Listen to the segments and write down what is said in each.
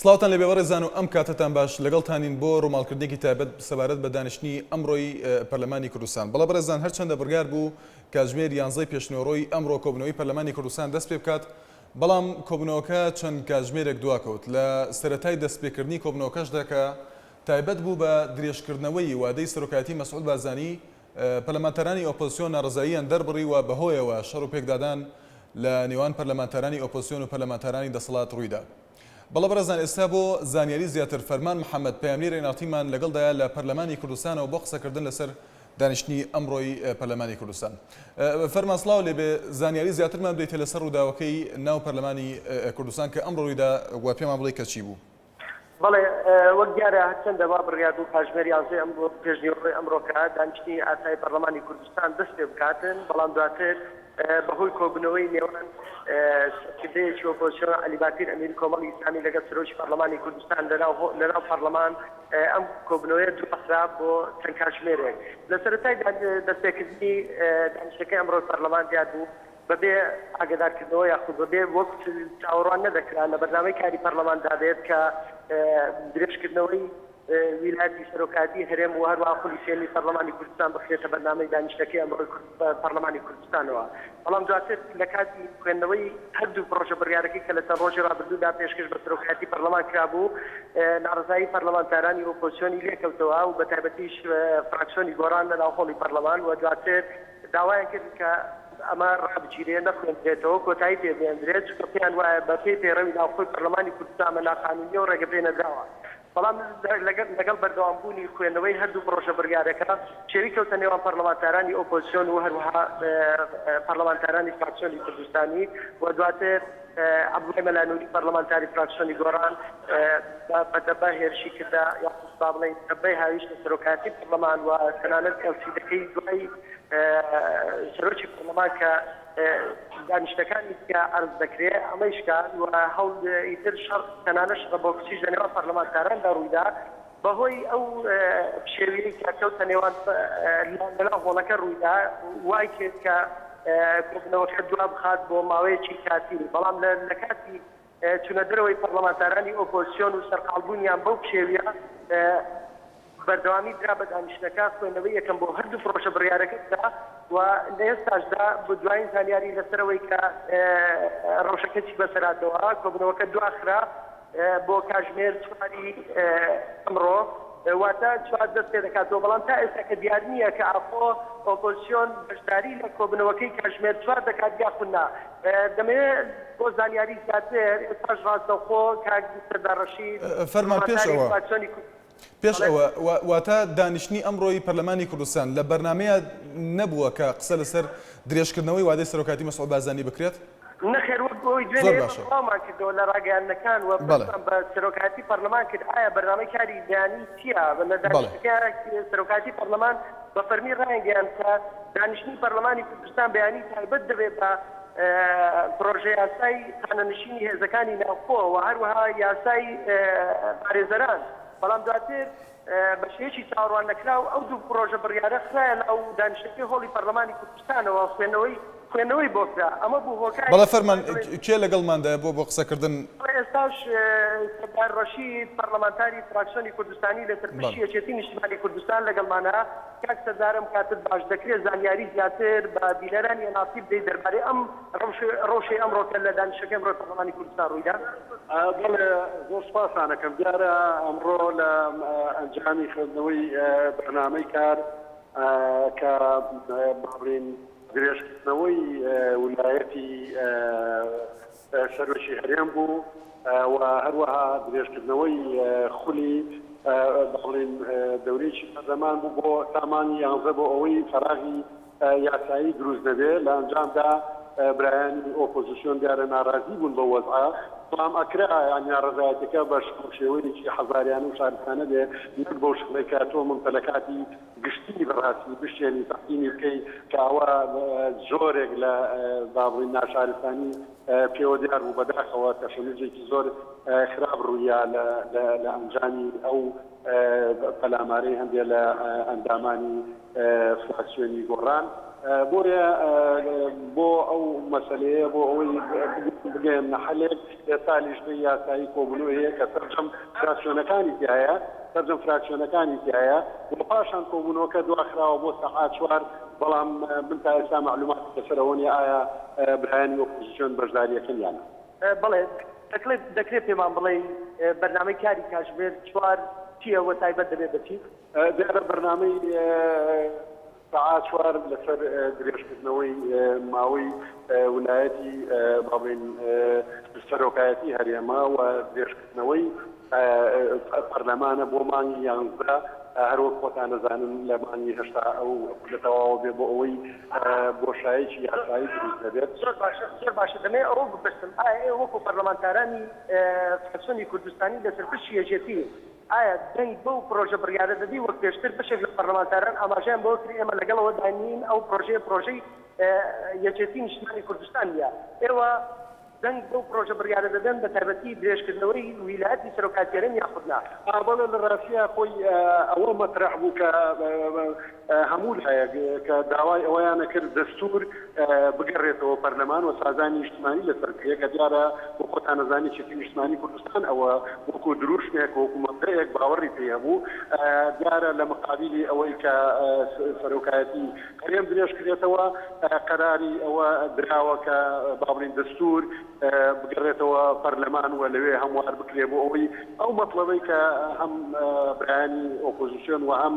سڵاوتان لێبێ بەڕێزان و ئەم کاتەتان باش، لەگەڵتانین بۆ ڕووماڵکردنێکی تایبەت سەبارەت بە دانیشتنی ئەمڕۆی پەرلەمانی کوردستان. بەڵێ بەڕێزان هەرچەندە بڕیار بوو کاتژمێر یانزەی پێشنیوەڕۆی ئەمڕۆ کۆبوونەوەی پەرلەمانی کوردستان دەست پێ بکات، بەڵام کۆبوونەوەکە چەند کاتژمێرێک دواکەوت. لە سەرەتای دەستپێکردنی کۆبوونەوەکەشدا کە تایبەت بوو بە درێژکردنەوەی وادەی سەرۆکایەتی مەسعود بارزانی، پەرلەمانتارانی ئۆپۆزسیۆن ناڕەزاییان دەربڕی و بەهۆیەوە شەڕ و پێکدادان لە نێوان پەرلەمانتارانی ئۆپۆزسیۆن و پەرلەمانتارانی دەسەڵات ڕوویدا. بەڵێ بەڕێزان ئێستا بۆ زانیاری زیاتر فەرمان محەمەد پەیامنێری ئێن ئاڕ تیمان لەگەڵدایە لە پەرلەمانی کوردستانەوە بۆ قسەکردن لەسەر دانیشتنی ئەمڕۆی پەرلەمانی کوردستان. فەرمان سڵاو لێبێ زانیاری زیاترمان بدەیتێ لەسەر ڕووداوەکەی ناو پەرلەمانی کوردستان کە ئەمڕۆ ڕوویدا و پێمان بڵێی کە چی بوو؟ بەڵێ وەک دیارە هەرچەندە وا بڕیار بوو کاتژمێر یانزەی ئەمڕۆ پێشنیوەڕۆی ئەمڕۆکە دانیشتنی ئاسایی پەرلەمانی کوردستان دەست پێ بکاتن، بەڵام دواتر بەهۆی کۆبوونەوەی نێوان سەرکردەیەکی ئۆپۆزسیۆن عەلی باپیر ئەمیری کۆمەڵی ئیسلامی لەگەڵ سەرۆکی پەرلەمانی کوردستان لەناو پەرلەمان ئەم کۆبوونەوەیە دواخرا بۆ چەند کاتژمێرێک. لە سەرەتای دەستپێکردنی دانیشتنەکەی ئەمڕۆی پەرلەمان دیار بوو بەبێ ئاگادارکردنەوە یاخود بەبێ وەک چاوەڕوان نەدەکرا لە بەرنامەی کاری پەرلەماندا بێت کە درێژکردنەوەی ویلایەتی سەرۆکایەتی هەرێم و هەروەها خولی سێیەمی پەرلەمانی کوردستان بخرێتە بەرنامەی دانیشتنەکەی ئەمڕۆی پەرلەمانی کوردستانەوە. بەڵام دواتر لە کاتی خوێندنەوەی هەردوو پڕۆژە بڕیارەکەی کە لە چەند ڕۆژی ڕابردوودا پێشکەش بە سەرۆکایەتی پەرلەمان کرابوو، ناڕەزایی پەرلەمانتارانی ئۆپۆزسیۆنی لێکەوتەوە و بەتایبەتیش فراکسیۆنی گۆڕان لەناو هۆڵی پەرلەمان و دواتر داوایان کرد کە ئەمە ڕابگیرێ، نەخوێندرێتەوە، کۆتایی پێ بهێندرێت، چونکە پێیان وایە بە پێی پەیڕەوی ناوخۆی پەرلەمانی کوردستان ئەمە ناقانوونییە و ڕێگە پێ نەدراوە. بەڵام لەگەڵ بەردەوامبوونی خوێندنەوەی هەردوو پڕۆژە بڕیارەکە، پشێوی کەوتە نێوان پەرلەمانتارانی ئۆپۆزسیۆن و هەروەها پەرلەمانتارانی فراکسیۆنی کوردستانی و دواتر عەبدوڵای مەلا نوری پەرلەمانتاری فراکسیۆنی گۆڕان بە دەبە هێرشی کردە یاخود با بڵێین دەبەی هاویشتە سەرۆکایەتی پەرلەمان و تەنانەت ئێڵسیدەکەی دوای سەرۆکی پەرلەمان کە دانیشتەکانی تیا عەرز دەکرێ ئەمەی شکاند و هەوڵ ئیتر شەڕ تەنانەت شەڕە بۆکسیش لە نێوان پەرلەمانتاراندا ڕوویدا بەهۆی ئەو پشێویەی کە کەوتە نێوان لەناو هۆڵەکە ڕوویدا وای کرد کە کۆبوونەوەکە دوا بخات بۆ ماوەیەکی کاتی بەڵام لە کاتی چونە دەرەوەی پەرلەمانتارانی ئۆپۆزسیۆن و سەرقاڵبوونیان بەو پشێویە بەردەوامی درا بە دانیشتنەکە، خوێندنەوەی یەکەم بۆ هەردوو پڕۆژە بڕیارەکە کرا و لە ئێستاشدا بۆ دوایین زانیاری لەسەرەوەی کە ڕەوشەکە چی بەسەرهاتەوە، کۆبوونەوەکە دواخرا بۆ کاژمێر چواری ئەمڕۆ واتە چوار دەست پێدەکاتەوە، بەڵام تا ئێستا کە دیار نییە کە ئاخۆ ئۆپۆزسیۆن بەشداری لە کۆبوونەوەکەی کاژمێر چوار دەکات یاخود نا. دەمەوێت بۆ زانیاری زیاتر ئێستاش ڕاستەوخۆ کاک سەردار ڕەشید فەرمان پێش پەرلەمانتاری ئەوە فراکسیۆنی کورد پێش بەڵێ. ئەوە واتە دانیشتنی ئەمڕۆی پەرلەمانی کوردستان لە بەرنامەیە نەبووە کە قسە لەسەر درێژکردنەوەی وادەی سەرۆکایەتی مەسعود بارزانی بکرێت؟ نەخێر وەک ئەوەی دوێنێ زۆر ئێمە باشە. بڵاومان کردەوە لە ڕاگەیاندنەکان و بەڵێ. پرسمان بە سەرۆکایەتی پەرلەمان کرد ئایا بەرنامەی کاری بەیانی چییە؟ لە بەڵێ. دانیشتنەکە سەرۆکایەتی پەرلەمان بە فەرمی ڕایانگەیاند کە دانیشتنی پەرلەمانی کوردستان بەیانی تایبەت دەبێت بە پڕۆژەیاسای خانەنشینی هێزەکانی ناوخۆ و هەروەها یاسای پارێزەران، بەڵام دواتر بە شێوەیەکی چاوەڕواننەکراو ئەو دوو پڕۆژە بڕیارە خرایە ناو دانیشتنەکەی هۆڵی پەرلەمانی کوردستانەوە خوێندنەوەی خوێندنەوەی بۆ کرا، ئەمە بوو هۆکاری بەڵێ فەرمان، کێ لەگەڵماندایە بۆ بۆ قسەکردن؟ ئێستاش سەردار ڕەشید پەرلەمانتاری فراکسیۆنی کوردستانی لەسەر پشتی یەکێتی نیشتمانی کوردستان لەگەڵمانە. کاک سەردار ئەم کاتت باش، دەکرێت زانیاری زیاتر بە بینەرانی ئێن ئاڕ تی بدەیت دەربارەی ئەم ڕەوشەی ئەمڕۆ کە لە دانیشتنەکەی ئەمڕۆی پەرلەمانی کوردستان ڕوویدا؟ بەڵێ زۆر سوپاستان ئەکەم. دیارە ئەمڕۆ لە ئەنجامی خوێندنەوەی بەرنامەی کار کە با بڵێین درێژکردنەوەی ولایەتی سەرۆکی هەرێم بوو و هەروەها درێژکردنەوەی خولی با بڵێین دەورەیەکی پەرلەمان بوو بۆ تا مانگی یانزە بۆ ئەوەی فەراغی یاسایی دروست نەبێ، لە ئەنجامدا برایانی ئۆپۆزسیۆن دیارە ناڕازی بوون بەو وەزعە، بەڵام ئەکرا یانی ناڕەزایەتیەکە بە شێوەیەکی حەزاریانە و شارستانە بێ نەک بەو شکڵەی کە تۆ ممتەلەکاتی گشتی بەڕاستی بشکێنی تەحکیمی بکەی کە ئەوە جۆرێک لە با بڵێین ناشارستانی پێوە دیار بوو بەداخەوە تەشەنوجێکی زۆر خراپ ڕوویا لە لە ئەنجامی ئەو پەلامارەی هەندێ لە ئەندامانی فراکسیۆنی گۆڕان بۆیە بۆ ئەو مەسەلەیە بۆ ئەوەی. بگەیەننە حەلێک، ئێستا لیژنەی یاسایی کۆبوونەوەی هەیە کە سەرجەم فراکسیۆنەکانی تیایە، سەرجەم فراکسیۆنەکانی تیایە و پاشان کۆبوونەوەکە دواخراوە بۆ سەعات چوار، بەڵام من تا ئێستا مەعلوماتم لەسەر ئەوە نییە ئایا برایانی ئۆپۆزسیۆن بەشداری ئەکەن یان نا. بەڵێ، دەکرێ پێمان بڵێی بەرنامەی کاری کاژمێر چوار چییە و تایبەت دەبێت بە چی؟ دیارە بەرنامەی سەعات چوار لەسەر درێژکردنەوەی ماوەی ولایەتی با بڵێین سەرۆکایەتی هەرێمە و درێژکردنەوەی پەرلەمانە بۆ مانگی یانزدە، هەروەک خۆتان دەزانن لە مانگی هەشتا ئەو خولە تەواوە بێ بۆ ئەوەی بۆشایەکی یاسایی دروست نەبێت. زۆر باشە زۆر باشە دەمەوێت ئەوە بپرسم ئایا ئێوە وەکو پەرلەمانتارانی فراکسیۆنی کوردستانی لەسەر پشتی یەکێتی ئایا دەنگ بەو پرۆژە بڕیارە دەدەی وەک پێشتر بەشێک لە پەرلەمانتاران ئاماژەیان بەوە کرد ئێمە لەگەڵ ئەوەدا نین ئەو پرۆژەیە پرۆژەی یەکێتی نیشتمانی کوردستان نییە ئێوە دەنگ بەو پرۆژە بڕیارە دەدەن بە تایبەتی درێژکردنەوەی ویلایەتی سەرۆکایەتی هەرێم یاخود نا؟ بەڵێ لە ڕاستیا خۆی ئەوە مەترەح بوو کە هەموو لایەک کە داوای ئەوەیان ئەکرد دەستوور بگەڕێتەوە پەرلەمان و سازانی نیشتمانی لەسەر بکرێت کە دیارە بۆ خۆتان ئەزانن یەکێتی نیشتمانی کوردستان ئەوە وەکوو دروشمێک وەکوو مەبدەئێک باوەڕی پێی هەبوو دیارە لە مقابیلی ئەوەی کە سەرۆکایەتی هەرێم درێژ کرێتەوە، قەراری ئەوە دراوە کە با بڵێین دەستوور بگەڕێتەوە پەرلەمان و لەوێ هەموار بکرێ بۆ ئەوەی ئەو مەتڵەبەی کە هەم برایانی ئۆپۆزیسیۆن و هەم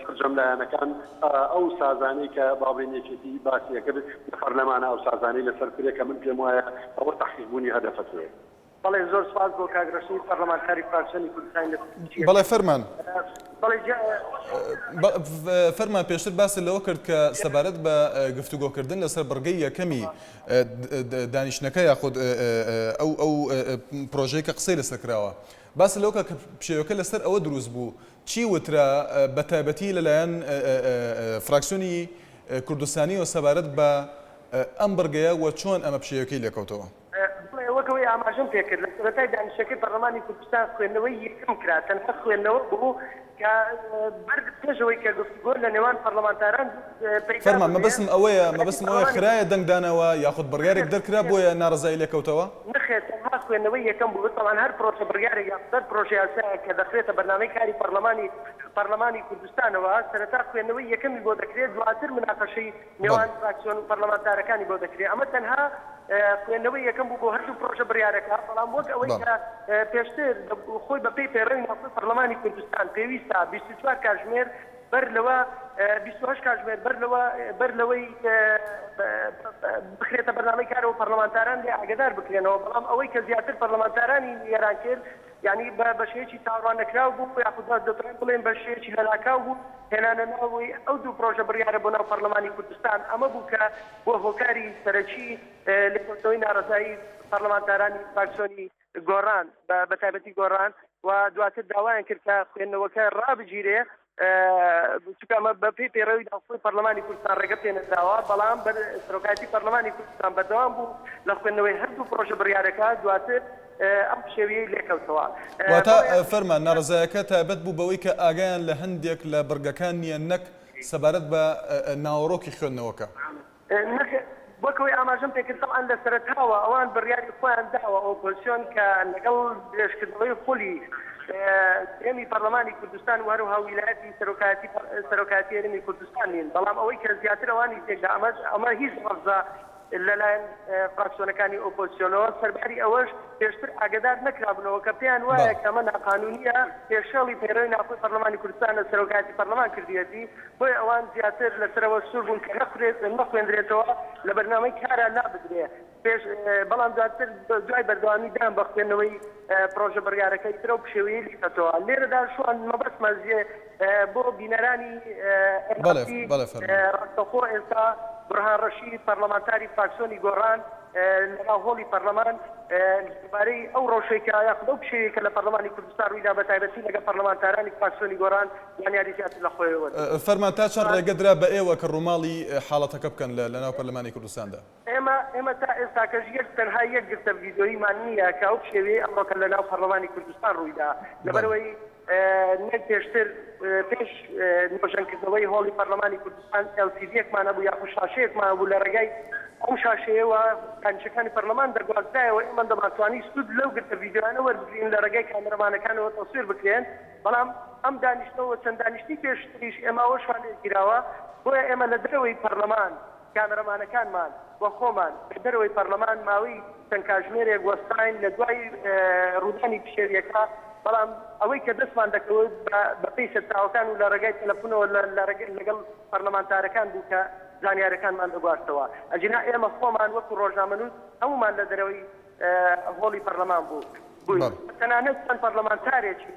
سەرجەم لایەنەکان ئەو سازانەی کە با بڵێین یەکێتی باسی ئەکرد لە پەرلەمانە ئەو سازانەی لەسەر بکرێ کە من پێم وایە ئەوە تەحقیق بوونی هەدەفەکەیە. بەڵێ زۆر سوپاس بۆ کاک ڕەشید پەڕلەمانتاری فراکسیۆنی کوردستانی لە چیە. بەڵێ فەرمان. بەڵێ جا. فەرمان پێشتر باست لەوە کرد کە سەبارەت بە گفتوگۆکردن لەسەر بڕگەی یەکەمی دانیشتنەکە یاخود ئەو ئەو پرۆژەی کە قسەی لەسەر کراوە باست لەوە کرد کە پشێوەکە لەسەر ئەوە دروست بوو چی وترا بە تایبەتی لەلایەن فراکسیۆنی کوردستانیەوە سەبارەت بە ئەم بڕگەیە و چۆن ئەمە پشێوەکەی لێکەوتەوە؟ بەڵێ، وەک ئەوەی ئاماژەم پێکرد، لە سەرەتای دانیشتنەکەی پەرلەمانی کوردستان خوێندنەوەی یەکەم کرا، تەنها خوێندنەوە بوو کە بەر پێش ئەوەی کە گفتوگۆ لە نێوان پەرلەمانتاران پەیدا فەرمان، ببێ، مەبەستم ئەوەیە، سەرۆکایەتی مەبەستم ئەوەیە پەرلەمانی خرایە دەنگدانەوە یاخود بڕیارێک نەخێر، دەرکرا نەخێر، بۆیە ناڕەزایی لێکەوتەوە؟ نەخێر، تەنها خوێندنەوەی یەکەم بوو، تەبعەن هەر پرۆژە بڕیارێک یاخود هەر پرۆژە یاسایەک کە دەخرێتە بەرنامەی کاری پەرلەمانی پەرلەمانی کوردستانەوە، سەرەتا خوێندنەوەی یەکەمی بۆ دەکرێت، دواتر مناقەشەی نێوان فراکسیۆن و پەرلەمانتارەکانی بۆ دەکرێت، ئەمە تەنها خوێندنەوەی یەکەم بوو بۆ هەردوو پرۆژە بڕیارەکە، بەڵام وەک ئەوەی کە پێشتر خۆی بەپێی پەیڕەوی ناوخۆی پەرلەمانی کوردستان پێویستە 24 کاژمێر بەر لەوە 28 کاژمێر بەر لەوە بەر لەوەی بخرێتە بەرنامەی کارەوە پەرلەمانتاران لێ ئاگدار بکرێنەوە، بەڵام ئەوەی کە زیاتر پەرلەمانتارانی نیگەران کرد یانی بە شێوەیەکی چاوەڕوان نەکراو بوو یاخود دەتوانین بڵێین بە شێوەیەکی لەناکاو بوو هێنانە ناوەوەی ئەو دوو پرۆژە بڕیارە بۆ ناو پەرلەمانی کوردستان ئەمە بوو کە بووە هۆکاری سەرەکی لێکەوتنەوەی ناڕەزایی پەرلەمانتارانی فراکسیۆنی گۆڕان بە تایبەتی گۆڕان و دواتر داوایان کرد کە خوێندنەوەکە ڕابگیرێ چونکە ئەمە بە پێی پەیڕەوی ناوخۆی پەرلەمانی کوردستان ڕێگە پێنەدراوە، بەڵام سەرۆکایەتی پەرلەمانی کوردستان بەردەوام بوو لە خوێندنەوەی هەردوو پڕۆژە بڕیارەکە، دواتر ئەم پشێوییەی لێکەوتەوە. واتە فەرمان، ناڕەزایەکە تایبەت بوو بەوەی کە ئاگایان لە هەندێک لە بڕگەکان نییە نەک سەبارەت بە ناوەڕۆکی خوێندنەوەکە. نەخێر، وەک ئەوەی ئاماژەم پێکرد تەبعەن لە سەرەتاوە ئەوان بڕیاری خۆیان داوە ئۆپۆزسیۆن کە لەگەڵ درێژکردنەوەی خولی سێیەمی پەرلەمانی کوردستان و هەروەها ویلایەتی سەرۆکایەتی سەرۆکایەتی هەرێمی کوردستان نین، بەڵام ئەوەی کە زیاتر ئەوانی تێکدا ئەمەش ئەمە هیچ ڕەفزە لەلایەن فراکسیۆنەکانی ئۆپۆزسیۆنەوە، سەرباری ئەوەش پێشتر ئاگەدار نەکرابوونەوە کە پێیان وایە کە ئەمە ناقانوونییە، پێشێڵی پەیڕەوی ناوخۆی پەرلەمانی کوردستانە سەرۆکایەتی پەرلەمان کردوویەتی. بۆیە ئەوان زیاتر لەسەرەوە سوور بوون کە نەخورێت نەخوێندرێتەوە لە بەرنامەی کارا لابدرێ پێش بەڵام دواتر دوای بەردەوامی دان بە خوێندنەوەی پرۆژە بڕیارەکە ئیتر ئەو پشێویەی لیکەتەوە لێرەدا شوان مەبەستمە زیێ بۆ بینەرانی بەڵێ NRT بەڵێ فەرموو. ڕاستەوخۆ ئێستا بورهان ڕەشید پەرلەمانتاری فراکسیۆنی گۆڕان لەناو هۆڵی پەرلەمان لەبارەی ئەو ڕەوشەی کە یاخود ئەو پشێویەی کە لە پەرلەمانی کوردستان ڕوویدا بەتایبەتی لەگەڵ پەرلەمانتارانی فراکسیۆنی گۆڕان زانیاری زیاتر لە خۆیەوە وەرگرت. فەرمان تا چەند ڕێگە درا بە ئێوە کە ڕووماڵی حاڵەتەکە بکەن لە لەناو پەرلەمانی کوردستاندا؟ ئێمە ئێمە تا ئێستاکەش یەک تەنها یەک گرتە ڤیدیۆییمان نییە کە ئەو پشێویەی ئەمڕۆکە لەناو پەرلەمانی کوردستان ڕوویدا بەڵێ. لەبەرئەوەی. نەک پێشتر پێش نۆژەنکردنەوەی هۆڵی پەرلەمانی کوردستان LCD یەکمان هەبوو یاخود شاشەیەکمان هەبوو لە ڕێگای ئەو شاشەیەوە دانیشەکانی پەرلەمان دەگوازرایەوە ئێمە دەمانتوانی سوود لەو گرتە ڤیدیۆیانە وەربگرین لە ڕێگای کامێرەمانەکانەوە تەسویر بکرێن بەڵام ئەم دانیشتنەوە چەند دانیشتنی پێشتریش ئێمە ئەوەشمان لێ گیراوە بۆیە ئێمە لە دەرەوەی پەرلەمان کامەرەمانەکانمان و خۆمان لە دەرەوەی پەرلەمان ماوەی چەند کاژمێرێک وەستاین لە دوای ڕوودانی پشێوییەکە، بەڵام ئەوەی کە دەستمان دەکەوت بە پێی سەرچاوەکان و لە ڕێگای تەلەفونەوە لەگەڵ پەرلەمانتارەکان بوو کە زانیارەکانمان دەگواستەوە، ئەگینا ئێمە خۆمان وەکو ڕۆژنامەنووس هەموومان لە دەرەوەی هۆڵی پەرلەمان بووین، تەنانەت چەند پەرلەمانتارێکی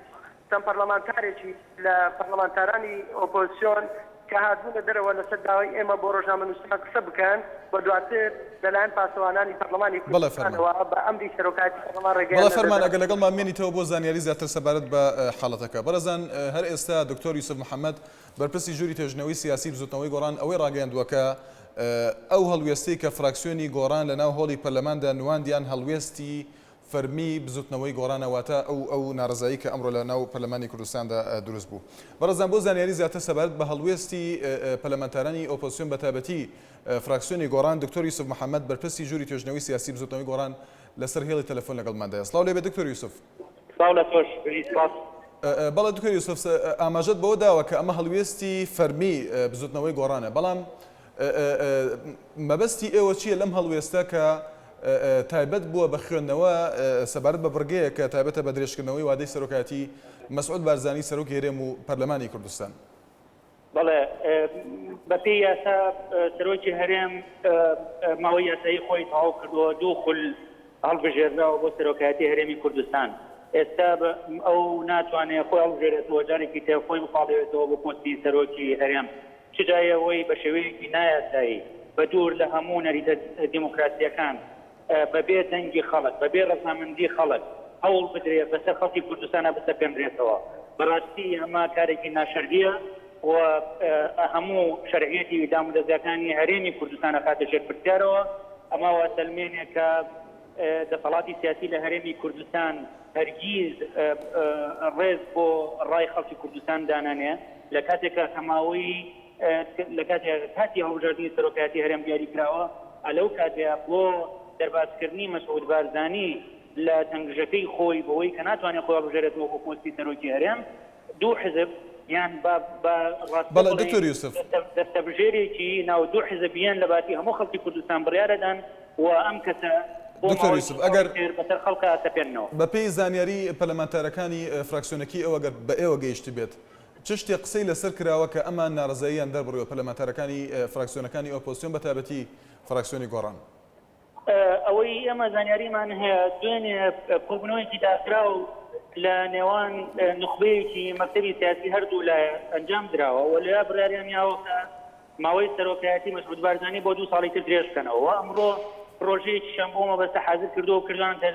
چەند پەرلەمانتارێکی لە پەرلەمانتارانی ئۆپۆزسیۆن کە هاتبوونە دەرەوە لەسەر داوای ئێمە بۆ ڕۆژنامەنووسان قسە بکەن و دواتر لەلایەن پاسەوانانی پەرلەمانی بەڵێ فەرمان. کوردستانەوە بە ئەمری سەرۆکایەتی پەرلەمان ڕێگەیان بەڵێ فەرمان نەدەدرا. ئەگەر لەگەڵمان بمێنیتەوە بۆ زانیاری زیاتر سەبارەت بە حاڵەتەکە. بەڕێزان هەر ئێستا دکتۆر یوسف محەمەد بەرپرسی ژووری توێژینەوەی سیاسی بزوتنەوەی گۆڕان ئەوەی ڕاگەیاندووە کە ئەو هەڵوێستەی کە فراکسیۆنی گۆڕان لەناو هۆڵی پەرلەماندا نواندیان هەڵوێستی فەرمی بزوتنەوەی گۆڕانە واتە ئەو ئەو نارەزایی کە ئەمڕۆ لە ناو پەرلەمانی کوردستاندا دروست بوو. بەڕێزان بۆ زانیاری زیاتر سەبارەت بە هەڵوێستی پەرلەمانتارانی ئۆپۆزسیۆن بە تایبەتی فراکسیۆنی گۆڕان دکتۆر یوسف محەمەد بەرپرسی ژووری توێژینەوەی سیاسی بزوتنەوەی گۆڕان لەسەر هێڵی تەلەفۆن لەگەڵماندایە. سڵاو لێبێت دکتۆر یوسف. سڵاو لە تۆش بژی سپاس. بەڵێ دکتۆر یوسف ئاماژەت بەوە داوە کە ئەمە هەڵوێستی فەرمی بزوتنەوەی گۆڕانە بەڵام مەبەستی ئێوە چییە لەم هەڵوێستە کە تایبەت بووە بە خوێندنەوە سەبارەت بە بڕگەیەک کە تایبەتە بە درێژکردنەوەی وادەی سەرۆکایەتی مەسعود بارزانی سەرۆکی هەرێم و پەرلەمانی کوردستان؟ بەڵێ، بەپێی یاسا سەرۆکی هەرێم ماوەی یاسایی خۆی تەواو کردووە، دوو خول هەڵبژێردراوە بۆ سەرۆکایەتی هەرێمی کوردستان، ئێستا ئەو ناتوانێت خۆی هەڵبژێرێتەوە جارێکی تر خۆی بپاڵێوێتەوە بۆ پۆستی سەرۆکی هەرێم. چ جای ئەوەی بە شێوەیەکی نایاسایی، بە دوور لە هەموو نەریتە دیموکراسییەکان، بە بێ دەنگی خەڵک، بە بێ ڕەزامەندی خەڵک هەوڵ بدرێ بەسەر خەڵکی کوردستانا بسەپێنرێتەوە. بە ڕاستی ئەمە کارێکی ناشەرعییە و هەموو شەرعیەتی دامودەزگاکانی هەرێمی کوردستان ئەخاتە ژێر پرسیارەوە. ئەمە واسەلمێنێ کە دەسەڵاتی سیاسی لە هەرێمی کوردستان هەرگیز ڕێز بۆ ڕای خەڵکی کوردستان دانانێ لە کاتێکا کە ماوەی لە کاتێک کاتی هەڵبژاردنی سەرۆکایەتی هەرێم دیاری کراوە لەو کاتەیە بۆ دەربازکردنی مەسعود بارزانی لە تەنگژەکەی خۆی بەوەی کە ناتوانێت خۆی هەڵبژێرێتەوە بۆ پۆستی سەرۆکی هەرێم دوو حزب یان با با ڕاستتر بەڵێ بڵێین دکتۆر یوسف. دەستەبژێرێکی ناو دوو حزب یان لە باتی هەموو خەڵکی کوردستان بڕیارەدان و ئەم کەسە بۆ دکتۆر ماوەی یوسف دوو ئەگەر ساڵی تر بەسەر خەڵکا ئەسەپێننەوە. بە پێی زانیاری پەرلەمانتارەکانی فراکسیۆنەکەی ئێوە گەر بە ئێوە گەیشتبێت چ شتێک قسەی لەسەر کراوە کە ئەمان نارەزاییان دەربڕیوە پەرلەمانتارەکانی فراکسیۆنەکانی ئۆپۆزسیۆن بە تایبەتی فراکسیۆنی گۆڕان؟ ئەوەی ئێمە زانیاریمان هەیە دوێنێ کۆبوونەوەیەکی داخراو لە نێوان نوخبەیەکی مەکتەبی سیاسی هەردوو لایە ئەنجام دراوە و لەوێ بڕیاریان یاوە کە ماوەی سەرۆکایەتی مەسعود بارزانی بۆ دوو ساڵی تر درێژ بکەنەوە و ئەمڕۆ پرۆژەیەکیشیان بۆ مەبەستە حازر کردووە و کردوویانەتە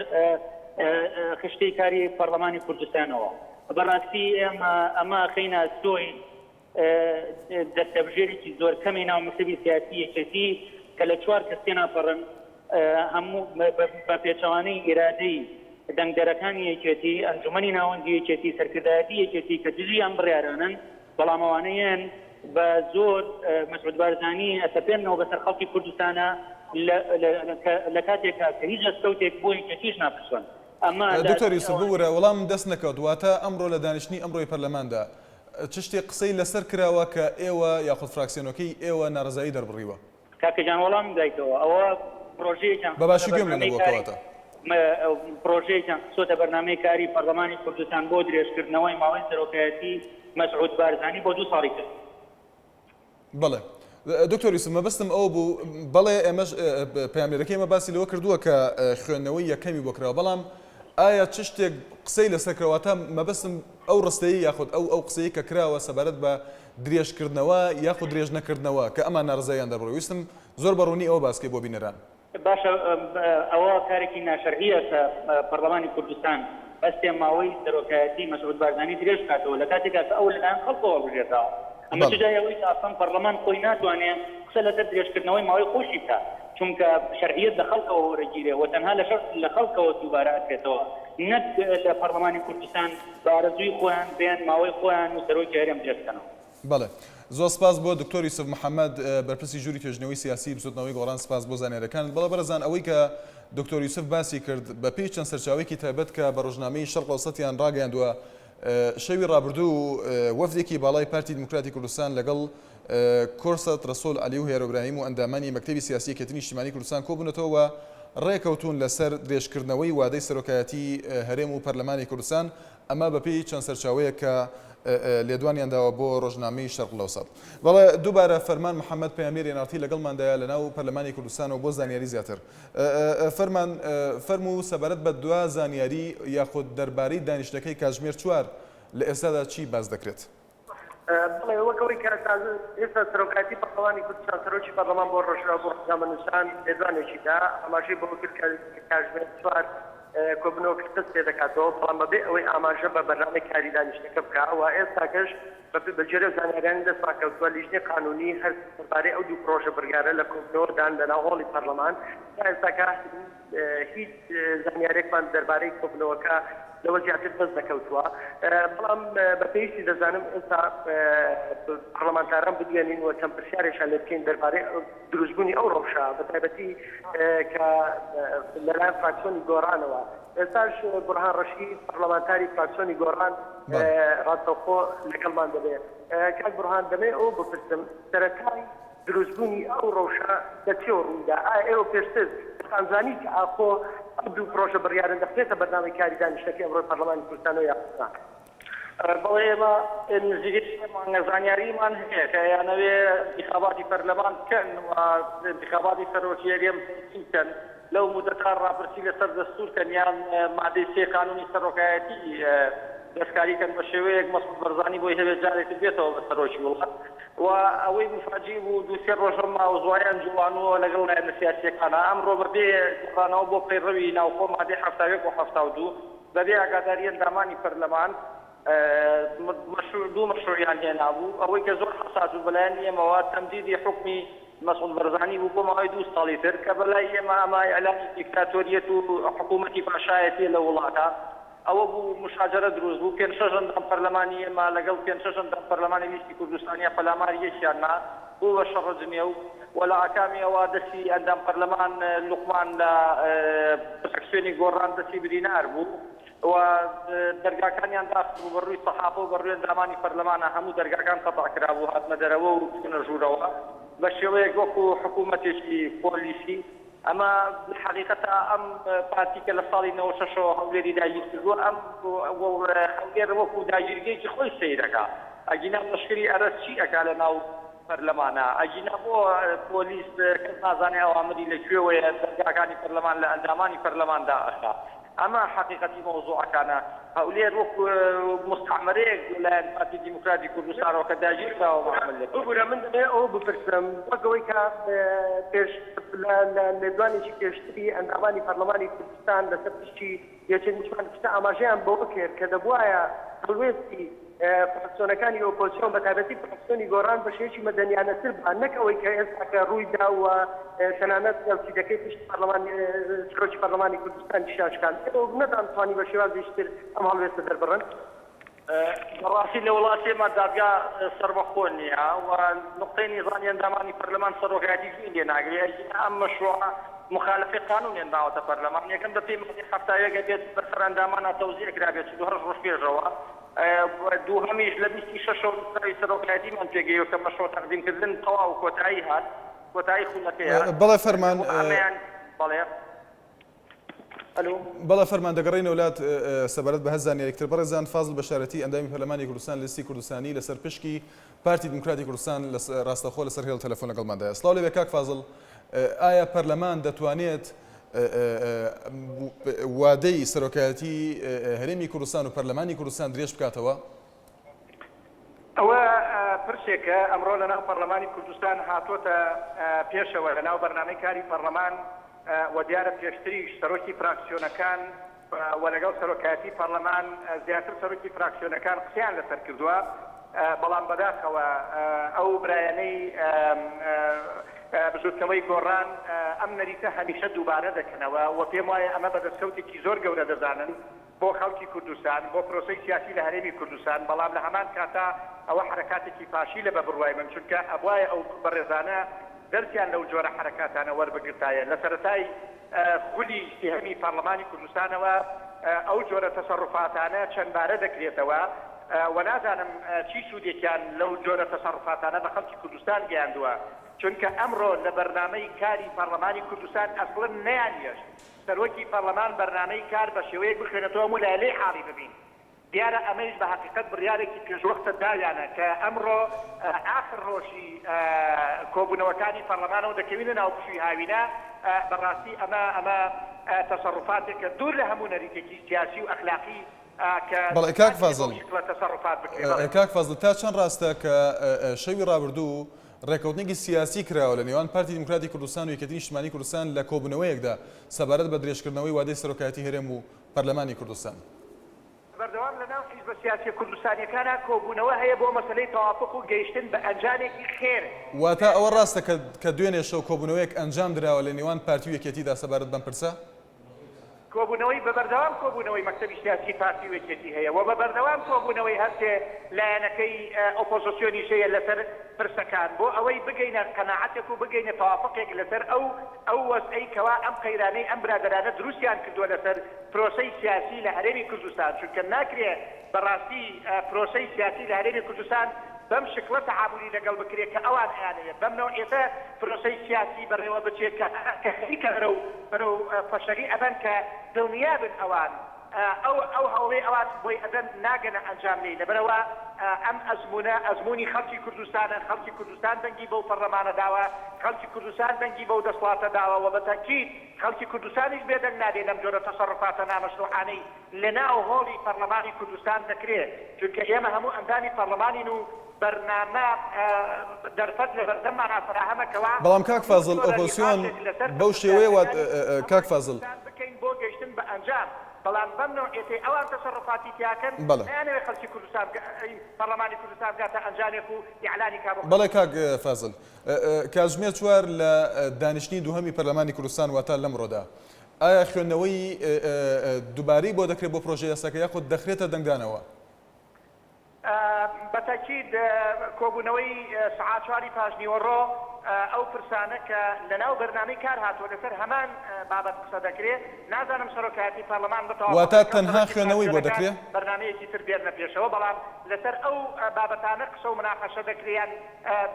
خشتەی کاری پەرلەمانی کوردستانەوە. بەڕاستی ئێمە ئەمە ئەخەینە ئەستۆی دەستەبژێرێکی زۆر کەمی ناو مەکتەبی سیاسی یەکێتی کە لە چوار کەس تێناپەڕن، هەموو بە پێچەوانەی ئیرادەی دەنگدەرەکانی یەکێتی، ئەنجومەنی ناوەندی یەکێتی، سەرکردایەتی یەکێتی کە دژی ئەم بڕیارانەن، بەڵام ئەوانە یەن بە زۆر مەسعود بارزانی ئەسەپێننەوە بەسەر خەڵکی کوردستانا لە کاتێکا کە هیچ دەستکەوتێک بۆ یەکێتیش ناپسوەن. ئەمە لە دکتۆر ئەستۆی یوسف ئەوانەیە. ببورە وەڵامم دەست نەکەوت، واتە ئەمڕۆ لە دانیشتنی ئەمڕۆی پەرلەماندا چ شتێک قسەی لەسەر کراوە کە ئێوە یاخود فراکسیۆنەکەی ئێوە نارەزایی دەربڕیوە؟ کاکە گیان وەڵامم دایتەوە ئەوە پرۆژەیەکیان بە خستۆتە باشی گوێم لێ بەرنامەی نەبووە کاری کەواتە. پرۆژەیەکیان خستۆتە بەرنامەی کاری پەرلەمانی کوردستان بۆ درێژکردنەوەی ماوەی سەرۆکایەتی مەسعود بارزانی بۆ دوو ساڵی تر. بەڵێ دکتۆر یوسف مەبەستم ئەوە بوو بەڵێ ئێمەش پەیامنێرەکەی ئێمە باسی لەوە کردووە کە خوێندنەوەی یەکەمی بۆ کراوە بەڵام ئایا چ شتێک قسەی لەسەر کراوە واتە مەبەستم ئەو ڕستەی یاخود ئەو ئەو قسەی کە کراوە سەبارەت بە درێژکردنەوە یاخود درێژ نەکردنەوە کە ئەمان ناڕەزاییان دەربڕی ویستم زۆر بە ڕوونی ئەوە باس کەی بۆ بینەران. باشە ئەوە کارێکی ناشەرعیە کە پەڕلەمانی کوردستان هەستێ ماوەی سەرۆکایەتی مەسعود بارزانی درێژ بکاتەوە لە کاتێکا کە ئەو لەلایەن خەڵکەوە هەڵبژێردراوە. ئەمە چ بەڵێ. جای ئەوەی کە ئەسڵەن پەڕلەمان خۆی ناتوانێ قسە لەسەر درێژکردنەوەی ماوەی خۆشی بکات. چونکە شەرعیەت لە خەڵکەوە وەرەگیرێ و تەنها لە لە خەڵکەوە دووبارە ئەکرێتەوە نەک لە پەڕلەمانی کوردستان بە ئارەزووی خۆیان بێن ماوەی خۆیان و سەرۆکی هەرێم درێژ بکەنەوە. بەڵێ. زۆر سپاس بۆ دکتۆر یوسف محەمەد بەرپرسی ژووری توێژینەوەی سیاسی بزوتنەوەی گۆڕان سپاس بۆ زانیاریەکانت. بەڵێ بەڕێزان ئەوەی کە دکتۆر یوسف باسی کرد بە پێی چەند سەرچاوەیەکی تایبەت کە بە ڕۆژنامەی شەرق ئەوسەتیان ڕاگەیاندووە شەوی ڕابردوو وەفدێکی باڵای پارتی دیموکراتی کوردستان لەگەڵ کۆرسەت ڕەسوڵ عەلی و هێرۆ ئیبراهیم و ئەندامانی مەکتەبی سیاسی یەکێتی نیشتیمانی کوردستان کۆبوونەتەوە و ڕێکەوتوون لەسەر درێژکردنەوەی وادەی سەرۆکایەتی هەرێم و پەرلەمانی کوردستان، ئەمە بەپێی چەند سەرچاوەیەک کە لێدوانیان داوە بۆ ڕۆژنامەی شەرق الاوسط. بەڵێ دووبارە فەرمان محەمەد پەیامنێری nrt لەگەڵماندایە لەناو پەرلەمانی کوردستانەوە بۆ زانیاری زیاتر. فەرمان فەرموو سەبارەت بە دوا زانیاری یاخود دەربارەی دانیشتنەکەی کاتژمێر چوار لە ئێستادا چی باس دەکرێت؟ بەڵێ وەک ئەوەی کە تازە ئێستا سەرۆکایەتی پەڕڵەمانی کوردستان سەرۆکی پەڕڵەمان بۆ ڕۆژئاوا بۆ ڕۆژنامەنووسان لێدوانێکی دا ئاماژەی بەوە کرد کە کاژمێر چوار کۆبوونەوەکە دەست پێ دەکاتەوە بەڵام بەبێ ئەوەی ئاماژە بە بەرنامەی کاری دانیشتنەکە بکا و ئێستاکەش بە گوێرەی زانیاریانی دەستمان کەوتووە لیژنەی قانوونی هەر دەربارەی ئەو دوو پڕۆژە بڕیارە لە کۆبوونەوەدان لەناو هۆڵی پەڕڵەمان تا ئێستاکە هیچ زانیارێکمان دەربارەی کۆبوونەوەکە لەوە زیاتر دەست نەکەوتووە، بەڵام بە پێویستی دەزانم ئێستا پەڕلەمانتاران بدوێنین و چەند پرسیارێکیان لێ بکەین دەربارەی دروستبوونی ئەو ڕەوشە بە تایبەتی کە لەلایەن فراکسیۆنی گۆڕانەوە ئێستاش بورهان ڕەشید پەڕلەمانتاری فراکسیۆنی گۆڕان ڕاستەوخۆ لەگەڵمان دەبێت. کاک بورهان دەمەوێت ئەوە بپرسم سەرەتای دروستبوونی ئەو ڕەوشە لە چیەوە ڕوویدا؟ ئایا ئێوە پێشتر دەتانزانی کە ئاخۆ ئەو دوو پڕۆژە بڕیارە دەخرێتە بەرنامەی کاری دانیشتنەکەی ئەمڕۆی پەرلەمانی کوردستانەوە یاخود نا؟ بەڵێ ئێمە نزیکەی سێ مانگە زانیاریمان هەیە کە ئەیانەوێ ئینتیخاباتی پەرلەمان بکەن و ئینتیخاباتی سەرۆکی هەرێم تەنزیم بکەن، لەو مودەتە ڕاپرسی لەسەر دەستوور کەن یان مادەی سێ قانونی سەرۆکایەتی دەستکاری کەن بە شێوەیەک مەسعود بەرزانی بۆی هەبێت جارێتر بێتەوە بە سەرۆکی وڵات و ئەوەی موفاجی بوو دوو سێ ڕۆژە ماوزوایان جوڵانووە لەگەڵ لایەنە سیاسیەکانە ئەمڕۆ بەبێ گەڕانەوە بۆ پەیڕەوی ناوخۆ مادەی 71 و 72 بەبێ ئاگاداری ئەندامانی پەرلەمان مەشروع دوو مەشروعیان هێنابوو، ئەوەی کە زۆر حەساس بوو بەلایەنی ئێمەوە تەمدیدی حوکمی مەسعود بەرزانی بوو بۆ ماوەی دوو ساڵی تر کە بەلای ئێمە ئەمە ئیعلانی دیکتاتۆریەت و حکوومەتی پاشایەتیە لە وڵاتا. ئەوە بوو مشاجەرە دروست بوو پێنج شەش ئەندام پەرلەمانی ئێمە لەگەڵ پێنج شەش ئەندام پەرلەمانی لیستی کوردستانیا پەلاماری یەکیان نا بوو بە شەڕە جنێو و لە ئاکامی ئەوە دەستی ئەندام پەرلەمان لوقمان لە فراکسیۆنی گۆڕان دەستی برینار بوو. و دەرگاکانیان داخستبوو بە ڕووی سەحافە و بە ڕووی ئەندامانی پەرلەمانا هەموو دەرگاکان قەتع کرابوو هاتنە دەرەوە و چوونە ژوورەوە بە شێوەیەک وەکو حکوومەتێکی پۆلیسی ئەمە لە حەقیقەتا ئەم پارتی کە لە ساڵی 96ەوە هەولێری داگیر کردووە ئەم هەولێر وەکو داگیرگەیەکی خۆی سەیرەکا ئەگینا لەشکری ئەرەس چی ئەکا لە ناو پەرلەمانا ئەگینا بۆ پۆلیس کەس نازانێ ئەوامری لە کوێوەیە دەرگاکانی پەرلەمان لە ئەندامانی پەرلەمان دائەخا ئەمە حەقیقەتی مەوزوعەکانە. هەولێر وەک موستەعمەرەیەک لە لایەن پارتی دیموکراتی کوردستانەوە کە داگیرکراوە مەعامەلە دەکرێت. ببورە من دەمەوێت ئەوە بپرسم وەک ئەوەی کە پێش لە لێدوانێکی پێشتری ئەندامانی پەرلەمانی کوردستان لەسەر پشکی یەکێتی نیشتمانی کوردستان ئاماژەیان بەوە کرد کە دەبوایە هەڵوێستی فراکسیۆنەکانی ئۆپۆزسیۆن بە تایبەتی فراکسیۆنی گۆڕان بە شێوەیەکی مەدەنیانەتر با نەک ئەوەی کە ئێستا کە ڕووی دا و تەنانەت LCD-ەکەی پشت پەرلەمان سەرۆکی پەرلەمانی کوردستانیشیان شکاند ئێوە نەتانتوانی بە شێوازێکی تر ئەم هەڵوێستە دەربڕن؟ بەڕاستی لە وڵاتی ئێمە دادگا سەربەخۆ نییە و نوقتەی نیزامی ئەندامانی پەرلەمان سەرۆکایەتی گوێی لێ ناگرێ ئەگینا ئەم مەشروعە موخالەفەی قانوون هێنراوەتە پەرلەمان یەکەم بەپێی مادەی 71 ئەبێت بەسەر ئەندامانا تەوزیع کرابێت 48 ڕۆژ پێشەوە دووهەمیش لە بیستی شەشەوە نووسراوی سەرۆکایەتیمان پێگەیوە کە مەشروع تەقدیم کردن تەواو کۆتایی هات کۆتایی خولەکەیە بەڵێ فەرمان بۆ ئەمەیان بەڵێ ئەلو. بەڵێ فەرمان دەگەڕێینەوە لات سەبارەت بە هەر زانیاریک تر بەڕێزان فازڵ بەشارەتی ئەندامی پەرلەمانی کوردستان لیستی کوردستانی لەسەر پشکی پارتی دیموکراتی کوردستان ڕاستەوخۆ لەسەر هێڵ تەلەفۆن لەگەڵماندایە سڵاو لێبێ کاک فازڵ ئایا پەرلەمان دەتوانێت وادەی سەرۆکایەتی هەرێمی کوردستان و پەرلەمانی کوردستان درێژ بکاتەوە؟ ئەوە پرسێکە ئەمڕۆ لەناو پەرلەمانی کوردستان هاتۆتە پێشەوە لەناو بەرنامەی کاری پەرلەمان و دیارە پێشتریش سەرۆکی فراکسیۆنەکان و لەگەڵ سەرۆکایەتی پەرلەمان زیاتر سەرۆکی فراکسیۆنەکان قسەیان لەسەر کردووە، بەڵام بەداخەوە ئەو برایانەی. بزوتنەوەی گۆڕان ئەم نەریتە هەمیشە دووبارە دەکەنەوە و پێم وایە ئەمە بە دەستکەوتێکی زۆر گەورە دەزانن بۆ خەڵکی کوردستان، بۆ پرۆسەی سیاسی لە هەرێمی کوردستان، بەڵام لە هەمان کاتا ئەوە حەرەکاتێکی فاشیلە بە بڕوای من، چونکە ئەبوایە ئەو بەڕێزانە دەرسیان لەو جۆرە حەرەکاتانە وەربگرتایە لە سەرەتای خولی سێهەمی پارلەمانی کوردستانەوە ئەو جۆرە تەسەروفاتانە چەندبارە دەکرێتەوە و نازانم چی سوودێکیان لەو جۆرە تەسەروفاتانە بە خەڵکی کوردستان گەیاندووە، چونکە ئەمڕۆ لە بەرنامەی کاری پارلەمانی کوردستان ئەسڵەن نەیانهێشت سەرۆکی پەرلەمان بەرنامەی کار بە شێوەیەک بخوێنێتەوە هەموو لایە لێی حاڵی ببین. دیارە ئەمەیش بە هەقیقەت بڕیارێکی پێشوەختە داویانە کە ئەمڕۆ ئاخر ڕۆژی کۆبوونەوەکانی پەرلەمانە و دەکەوینە ناو پشووی هاوینە. بە ڕاستی ئەمە ئەمە تەسەروفاتێکە دوور لە هەموو نەریتێکی سیاسی و ئەخلاقی کە بەڵێ کاک ناکرێ بەو فازڵ. شکڵە تەسەروفات بکرێ. بەڵێ. کاک فازڵ تا چەند ڕاستە کە شەوی ڕابردوو ڕێککەوتنێکی سیاسی کراوە لە نێوان پارتی دیموکراتی کوردستان و یەکێتی نیشتمانی کوردستان لە کۆبوونەوەیەکدا سەبارەت بە درێژکردنەوەی وادەی سەرۆکایەتی هەرێم و پەرلەمانی کوردستان. بەردەوام لە ناو حیزبە سیاسیە کوردستانیەکانا کۆبوونەوە هەیە بۆ مەسەلەی تەوافوق و گەیشتن بە ئەنجامێکی خێر. واتە ئەوە ڕاستە کە کە دوێنێ شەو کۆبوونەوەیەک ئەنجام دراوە لە نێوان پارتی و یەکێتیدا سەبارەت بەم پرسە؟ کۆبوونەوەی بە بەردەوام کۆبوونەوەی مەکتەبی سیاسی پارتی و یەکێتی هەیە و بە بەردەوام کۆبوونەوەی هەرسێ لایەنەکەی ئۆپۆزسیۆنیش هەیە لەسەر پرسەکان بۆ ئەوەی بگەینە قەناعەتێک و بگەینە تەوافقێک لەسەر ئەو ئەو وەزعەی کەوا ئەم قەیرانەی ئەم برادەرانە دروستیان کردووە لەسەر پرۆسەی سیاسی لە هەرێمی کوردستان چونکە ناکرێ بەڕاستی پرۆسەی سیاسی لە هەرێمی کوردستان بەم شکڵە تەعامولی لەگەڵ بکرێ کە ئەوان ئەیانەوێ بەم نەوعیەتە پرۆسەی سیاسی بەڕێوە بچێ کە کە خەریکە بەرەو بەرەو فەشەلی ئەبەن کە دڵنیا بن ئەوان ئەو ئەو هەوڵەی ئەوان بۆی ئەدەن ناگەنە ئەنجام لێی لەبەرئەوە ئەم ئەزموونە ئەزموونی خەڵکی کوردستانە خەڵکی کوردستان دەنگی بەو پەڕلەمانە داوە خەڵکی کوردستان دەنگی بەو دەسڵاتە داوە وە بە تەئکید خەڵکی کوردستانیش بێدەنگ نابێ لەم جۆرە تەسەڕوفاتە نامەشروعانەی لەناو هۆڵی پەڕلەمانی کوردستان دەکرێ چونکە ئێمە هەموو ئەندامی پەڕلەمانین و بەرنامە دەرفەت لەبەردەممانا فەراهەمە کەوا بەڵام کاک هەموو فازڵ جۆرە ئۆپۆزسیۆن نیقاشێک لەسەر بەو پرسە شێوەیە وا سیاسیەکانی کاک ئەمڕۆی فازڵ. کوردستان بکەین بۆ گەیشتن بە ئەنجام بەڵام بەم نەوعیەتەی ئەوان تەسەڕوفاتی تیاکەن بەڵێ. نایانەوێ خەڵکی کوردستان بگا پەڕلەمانی کوردستان بگاتە ئەنجامێک و ئیعلانی کا بۆ بەڵێ خەڵکی کاک فازل کاتژمێر چوار لە دانیشتنی دووهەمی پەرلەمانی کوردستان واتا لەمڕۆدا ئایا خوێندنەوەی دوبارەی بۆ دەکرێت بۆ پرۆژە یاساکە یاخود دەخرێتە دەنگدانەوە؟ بە تەئکید کۆبوونەوەی سەعات چواری پاشنیوەڕۆ ئەو پرسانە کە لەناو بەرنامەی کار هاتووە لەسەر هەمان بابەت قسە دەکرێ، نازانم سەرۆکایەتی پەرلەمان بە تەوافوق واتە لەگەڵ تەنها سەرۆکی خوێندنەوەی بۆ فراکسیۆنەکان دەکرێ؟ بەرنامەیەکی تر بێننە پێشەوە، بەڵام لەسەر ئەو بابەتانە قسە و مناقەشە دەکرێ یان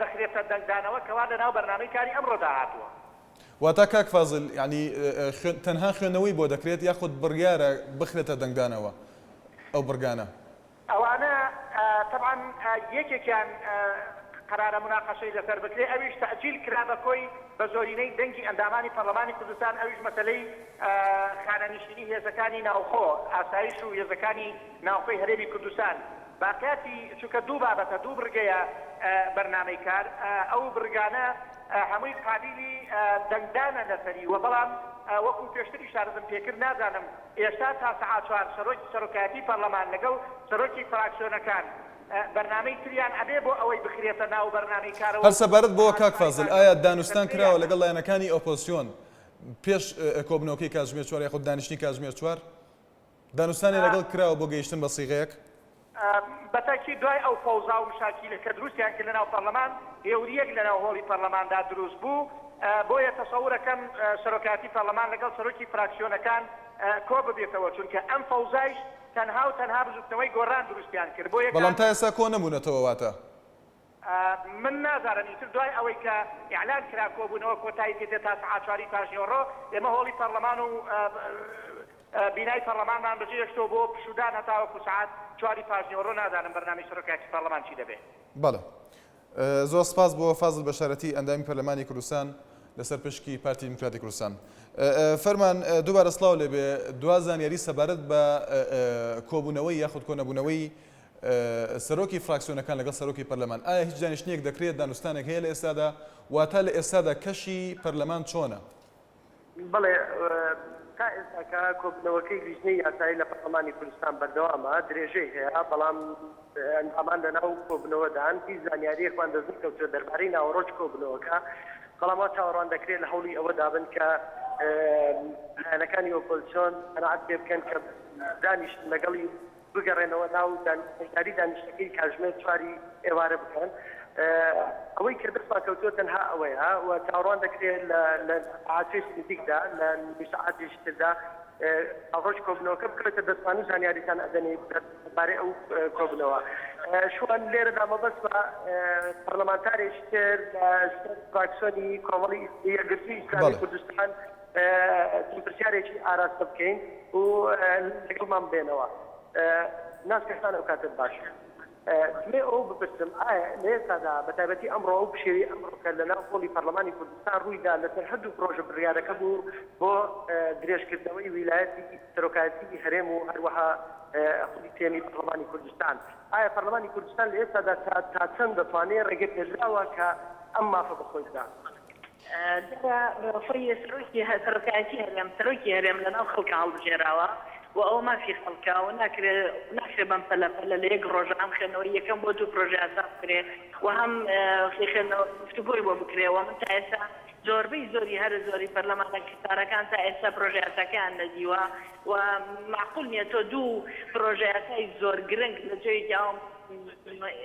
دەخرێتە دەنگدانەوە کەوا لەناو بەرنامەی کاری ئەمڕۆدا هاتووە. واتا کاک فازل یانی تەنها خوێندنەوەی بۆ دەکرێت یاخود بڕیارە بخرێتە دەنگدانەوە ئەو بڕگانە؟ ئەوانە تەبعەن یەکێکیان قەرارە موناقەشەی لەسەر بکرێ ئەویش تەئجیل کرا بە کۆی بە زۆرینەی دەنگی ئەندامانی پەڕلەمانی کوردستان ئەویش مەسەلەی خانەنشینی هێزەکانی ناوخۆ ئاسایش و هێزەکانی ناوخۆی هەرێمی کوردستان باقیاتی چونکە دوو بابەتە دوو بڕگەیە بەرنامەی کار ئەو بڕگانە هەمووی قابیلی دەنگدانە لەسەری و بەڵام وەکو پێشتریش عەرزم پێکرد نازانم ئێستا تا سەعات چوار سەرۆکی سەرۆکایەتی پەرلەمان لەگەڵ سەرۆکی فراکسیۆنەکان بەرنامەی تریان ئەبێ بۆ ئەوەی بخرێتە ناو بەرنامەی کارەوە هەر و سەبارەت بەوە سەعات کاک چواری فازل پاش ئایا لەسەر دانوستان کرێ کراوە یان نا؟ لەگەڵ لایەنەکانی ئۆپۆزسیۆن پێش کۆبوونەوەکەی کاتژمێر چوار یاخود دانیشتنی کاتژمێر چوار؟ دانوستانی لەگەڵ کراوە بۆ گەیشتن بە سیغەیەک؟ بە تاکید دوای ئەو فەوزا و مشاکیلە کە دروستیان کرد لەناو پەرلەمان، هێورییەک لەناو هۆڵی پەرلەماندا دروست بوو، بۆیە تەسەورەکەم سەرۆکایەتی پەرلەمان لەگەڵ سەرۆکی فراکسیۆنەکان کۆ ببێتەوە، چونکە ئەم فەوزایش تەنها و تەنها بزوتنەوەی گۆڕان دروستیان کرد، بۆیە بەڵام کە. تا ئێستا کۆ نەبوونەتەوە واتە؟ من نازانم ئیتر دوای ئەوەی کە ئیعلان کرا کۆبوونەوە کۆتایی پێ دێت تا سەعات چواری پاشنیوەڕۆ ئێمە هۆڵی پەڕلەمان و بینای پەڕلەمانمان بەجێ هێشتەوە بۆ پشوودان هەتاوەکو سەعات چواری پاشنیوەڕۆ نازانم بەرنامەی سەرۆکایەتی پەڕلەمان چی دەبێ. بەڵێ زۆر سپاس بۆ فازل بەشارەتی ئەندامی پەرلەمانی کوردستان لەسەر پشکی پارتی دیموکراتی کوردستان. فەرمان دووبارە سڵاو لێبێ دوا زانیاری سەبارەت بە کۆبوونەوەی یاخود کۆنەبوونەوەی سەرۆکی فراکسیۆنەکان لەگەڵ سەرۆکی پەرلەمان، ئایا هیچ دانیشتنێک دەکرێت، دانوستانێک هەیە لە ئێستادا؟ واتا لە ئێستادا کەشی پەرلەمان چۆنە؟ بەڵێ، تا ئێستاکە کۆبوونەوەکەی لیژنەی یاسایی لە پەرلەمانی کوردستان بەردەوامە، درێژەی هەیە، بەڵام ئەندامان لەناو کۆبوونەوەدان، هیچ زانیارییەکمان دەستنەکەوتووە دەربارەی ناوەڕۆکی کۆبوونەوەکە. بەڵام وا چاوەڕوان دەکرێت لە هەوڵی ئەوەدا بن کە لایەنەکانی ئۆپۆزسیۆن قەناعەت پێ بکەن کە دانیشتن لەگەڵی بگەڕێنەوە ناو بەشداری دانیشتنەکەی کاژمێر چواری ئێوارە بکەن. ئەوەی کە دەستمان کەوتووە تەنها ئەوەیە و چاوەڕوان دەکرێت لە سەعاتێکی نزیکدا لە نیو سەعاتێکی تردا ڕۆژ کۆبنەوەکە بکەوێتە دەستمان و زانیاریتان ئەدەنێ دەربارەی ئەو کۆبنەوە. شوان لێرەدا مەبەستمە پەرلەمانتارێکی تر لە سەر فراکسیۆنی کۆمەڵی یەکگرتووی ئیسلامی کوردستان چەند پرسیارێکی ئاراستە بکەین و لەگەڵمان بێنەوە. ناسکەکان ئەو کاتت باش. دمێ ئەوە بپرسم ئایا لە ئێستادا بە تایبەتی ئەمڕۆ ئەو پشێوی ئەمڕۆ کە لە ناو هۆڵی پەرلەمانی کوردستان ڕوویدا لەسەر هەردوو پرۆژە بڕیارەکە بوو بۆ درێژکردنەوەی ویلایەتی سەرۆکایەتی هەرێم و هەروەها خولی سێیەمی پەرلەمانی کوردستان ئایا پەرلەمانی کوردستان لە ئێستادا تا چەند دەتوانێ ڕێگە پێدراوە کە ئەم مافە بە خۆی بدا؟ دیارە خۆی سەرۆکی سەرۆکایەتی هەرێم سەرۆکی هەرێم لەناو خەڵکا هەڵبژێراوە و ئەوە مافی خەڵکە و ناکرێ ناکرێ بەم پەلە پەلە لە یەک ڕۆژا هەم خوێندنەوەی یەکەم بۆ دوو پرۆژە یاسا بکرێ و هەم خوێندنەوە گفتوگۆی بۆ بکرێ و من تا ئێستا زۆربەی زۆری هەرە زۆری پەرلەمانەکارەکان تا ئێستا پرۆژە یاساکەیان نەدیوە و مەعقول نیە تۆ دوو پرۆژە یاسای زۆر گرنگ لە جۆیەکی ئاوا